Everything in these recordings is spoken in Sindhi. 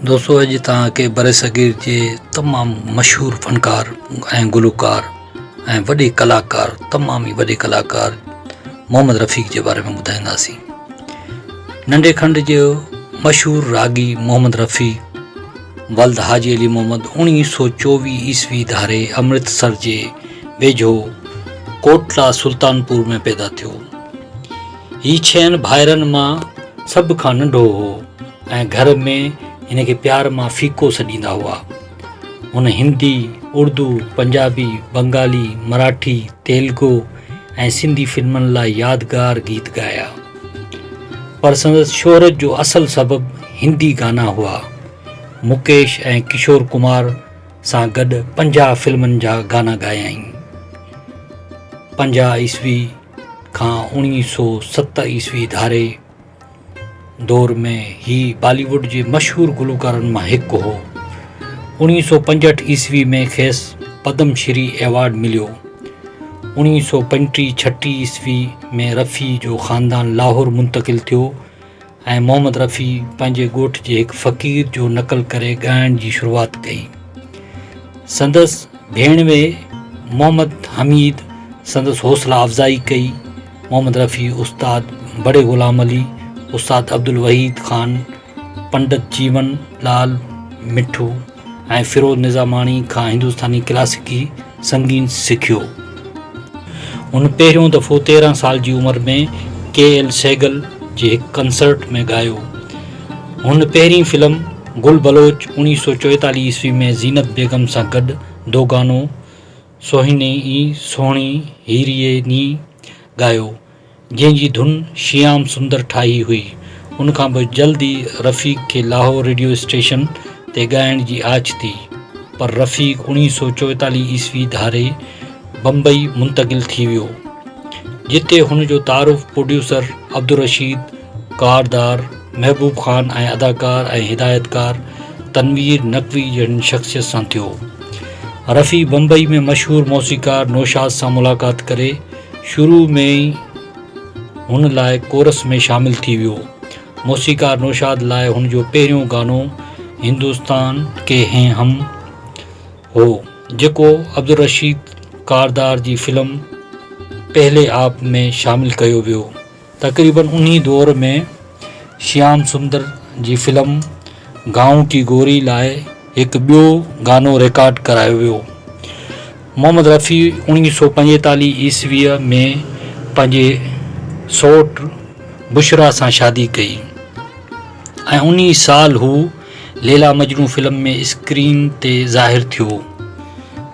دوستو اڄ توهان کي برصغير جي تمام مشهور فنڪار ۽ گلوڪار ۽ وڏي ڪلاڪار تمام ئي وڏي ڪلاڪار محمد رفيق جي باري ۾ ٻڌائينداسين. ننڍي کنڊ جو مشهور راڳي محمد رفيع ولد حاجي علي محمد 1924 عيسوي ڌاري امرتسر جي ويجهو ڪوٽلا سلطانپور ۾ پيدا ٿيو. هي ڇهن ڀائرن مان سڀ کان ننڍو هو ۽ گهر ۾ هن کي پيار مان فيڪو سڏيندا هئا. هن هندي، اردو، پنجابي، بنگالي، مراٺي، تيلگو ۽ سنڌي فلمن لاء يادگار گيت ڳايا. پر سندس شهرت جو اصل سبب هندي گانا هئا. مڪيش ۽ ڪشور ڪمار سان گڏ 50 فلمن جا گانا ڳايائين. 50 عيسوي کان 1907 عيسوي ڌاري دور ۾ هي بالي ووڊ جي مشهور گلوڪارن مان هڪ هو. 1965 عيسوي ۾ کيس پدم شري ايوارڊ مليو. 1935 ڇٽيهه عيسوي ۾ رفيع جو خاندان لاهور منتقل ٿيو ۽ محمد رفيع پنهنجي ڳوٺ جي هڪ فقير جو نقل ڪري ڳائڻ جي شروعات ڪئي. سندس ڀيڻوي محمد حميد سندس حوصلا افزائي ڪئي. محمد رفيع استاد بڙي غلام علي، استاد عبدالوحيد خان، پنڊت جيون لال مٺو ۽ فيروز نظاماڻي کان هندستاني ڪلاسيڪي سنگيت سکيو. هن پهريون دفعو 13 سال جي عمر ۾ ڪي ايل سيگل جي هڪ ڪنسرٽ ۾ ڳايو. هن پهرين فلم گل بلوچ 1944 عيسوي ۾ زينت بيگم سان گڏ دوگانو سوهني اي سوهڻي هيريي ني ڳايو. جنهن جي ڌن شيام سندر ٺاهي هئي. ان کان پوء جلد ئي رفيق کي لاهور ريڊيو اسٽيشن تي ڳائڻ جي آڇ ٿي، پر رفيق 1944 عيسوي ڌاري بمبئي منتقل ٿي ويو، جتي هن جو تعارف پروڊيوسر عبدالرشيد ڪاردار، محبوب خان ۽ اداڪار ۽ هدايتڪار تنوير نقوي جهڙين شخصيت سان ٿيو. رفيع بمبئي ۾ مشهور موسيقار نوشاد سان ملاقات ڪري شروع ۾ ئي هن لاء ڪورس ۾ شامل ٿي ويو. موسيقار نوشاد لاء هن جو پهريون گانو هندستان ڪي هين هم هو، جيڪو عبدالرشيد ڪاردار جي فلم پهلي آپ ۾ شامل ڪيو ويو. تقريبن انهي دور ۾ شيام سندر جي فلم گائون ڪي گوري لاء هڪ ٻيو گانو رڪارڊ ڪرايو ويو. محمد رفيع 1945 عيسويء ۾ پنهنجي سئوٽ بشريٰ سان شادي ڪئي ۽ انهي سال هو ليليٰ مجنون فلم ۾ اسڪرين تي ظاهر ٿيو.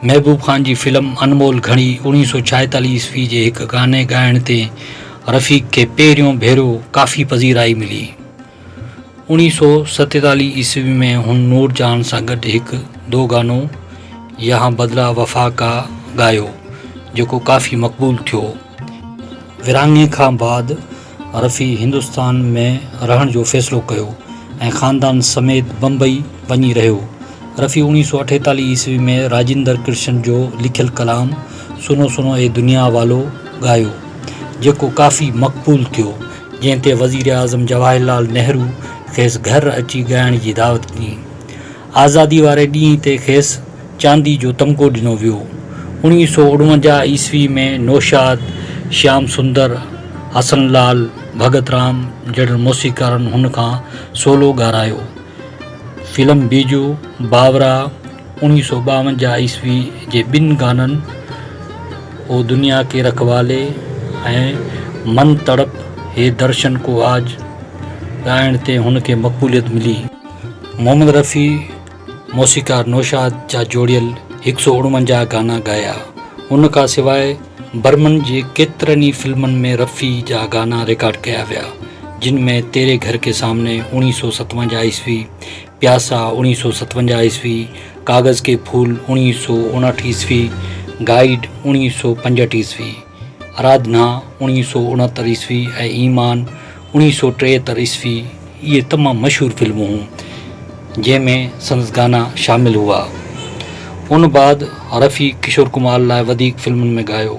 محبوب خان جي فلم انمول گهڙي 1946 عيسوي جي هڪ گاني ڳائڻ تي رفيق کي پهريون ڀيرو ڪافي پذيرائي ملي. 1947 عيسوي ۾ هن نور جهان سان گڏ هڪ دو گانو يهان بدلا وفا ڪا ڳايو جيڪو ڪافي مقبول ٿيو. ورهاڱي کان بعد رفيع هندستان ۾ رهڻ جو فيصلو ڪيو ۽ خاندان سميت بمبئي وڃي رهيو. رفيع 1948 عيسوي ۾ راجندر ڪرشن جو لکيل ڪلام سنو سنو اي دنيا والو ڳايو، جيڪو ڪافي مقبول ٿيو، جنهن تي وزيراعظم جواهر لال نهرو کيس گهر اچي ڳائڻ جي دعوت ڏني. آزادي واري ڏينهن تي کيس چاندي جو تمغو ڏنو ويو. 1949 عيسوي ۾ نوشاد، شيام سندر، حسن لال، ڀڳت رام جهڙن موسيقارن هن کان سولو ڳارايو. فلم بيجو باورا 1952 عيسوي جي ٻن گانن او دنيا ڪي رکوالي ۽ من تڙپ هي درشن ڪو آج ڳائڻ تي هن کي مقبوليت ملي. محمد رفيع موسيقار نوشاد جا جوڙيل هڪ سئو اڻونجاهه گانا ڳايا. ان کان سواء برمن جي ڪيترن ئي فلمن ۾ رفيع جا گانا رڪارڊ ڪيا ويا، جن ۾ تيري گهر ڪي سامني 1957 عيسوي، پياسا 1957 عيسوي، ڪاغذ ڪي ڦول 1959 عيسوي، گائيڊ 1965 عيسوي، آراڌنا 1969 عيسوي ۽ ايمان 1973 عيسوي اهي تمام مشهور فلمون هيون جنهن ۾ سندس گانا شامل هئا. ان بعد رفيع ڪشور ڪمار لاء وڌيڪ فلمن ۾ ڳايو.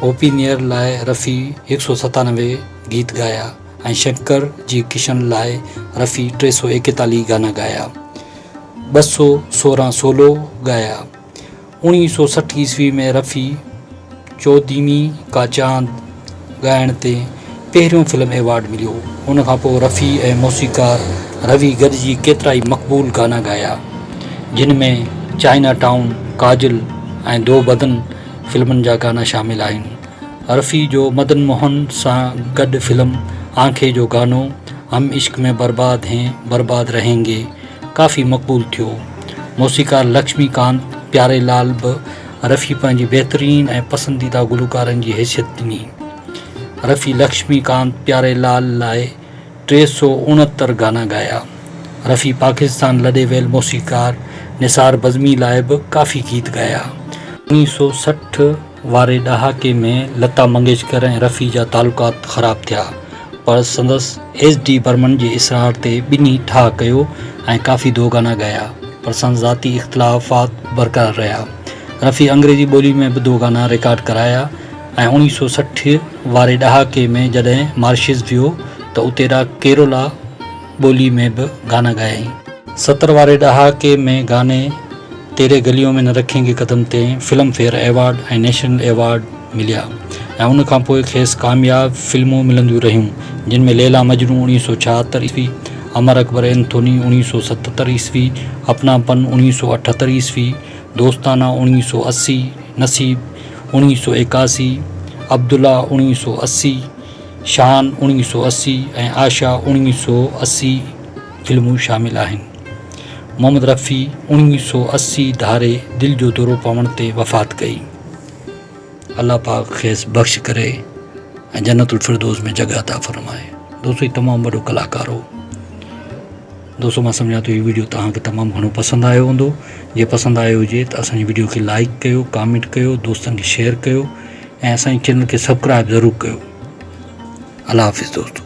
او پي نيئر لاء رفيع 197 گيت ڳايا ۽ شنڪر جي ڪشن لاء رفيع 341 گانا ڳايا، 216 سولو ڳايا. 1960 عيسوي ۾ رفيع چودهوين ڪا چاند ڳائڻ تي پهريون فلم ايوارڊ مليو. ان کان پوء رفيع ۽ موسيقار روي گڏجي ڪيترائي مقبول گانا ڳايا، جن ۾ چائنا ٽائون، ڪاجل ۽ دو بدن فلمن جا گانا شامل آهن. رفيع جو مدن موهن سان گڏ فلم آنکي جو گانو هم عشق ۾ برباد هين برباد رهين گي ڪافي مقبول ٿيو. موسيقار لڪشمي ڪانت پياري لال به رفيع پنهنجي بهترين ۽ پسنديده گلوڪارن جي حيثيت ڏني. رفيع لڪشمي ڪانت پياري لال لاء 369 گانا ڳايا. رفيع پاڪستان لڏي ويل موسيقار نثار بزمي لاء به ڪافي گيت ڳايا. 1960 واري ڏهاڪي ۾ لتا منگيشڪر ۽ رفيع جا تعلقات خراب ٿيا پر سندس ايس ڊي برمن جي اصرار تي ٻنهي ٺاهه ڪيو ۽ ڪافي دو گانا ڳايا پر سندس ذاتي اختلافات برقرار رهيا. رفيع انگريزي ٻولي ۾ به دو گانا رڪارڊ ڪرايا ۽ 1960 واري ڏهاڪي ۾ جڏهن مارشز ويو ته اتي را ڪيرولا ٻولي ۾ به گانا ڳايائين. 70 واري ڏهاڪي ۾ گاني تيري گليون ۾ نه رکين گي قدم تي film fair award ۽ national award مليا ۽ ان کان پوء کيس ڪامياب فلمون ملنديون رهيون جن ۾ ليليٰ مجنون 1976 عيسوي، امر اڪبر اينٿوني 1977 عيسوي، اپنا پن 1978 عيسوي، دوستانا 1980، نصيب 1981، عبدالله 1980، شان 1980 ۽ آشا 1980 فلمون شامل آهن. محمد رفيع 1980 ڌاري دل جو دورو پوڻ تي وفات ڪئي. الله پاڪ کيس بخش ڪري ۽ جنت الفردوس ۾ جڳهه عطا فرمائي. دوستو هي تمام وڏو ڪلاڪار هو. دوستو مان سمجهان ٿو هي ويڊيو توهان کي تمام گهڻو پسند آيو هوندو. جي پسند آيو هجي ته اسان جي ويڊيو کي لائيڪ ڪيو، ڪامينٽ ڪيو، دوستن کي شيئر ڪيو ۽ اسان جي چينل کي سبڪرائب ضرور ڪيو. الله حافظ دوستو.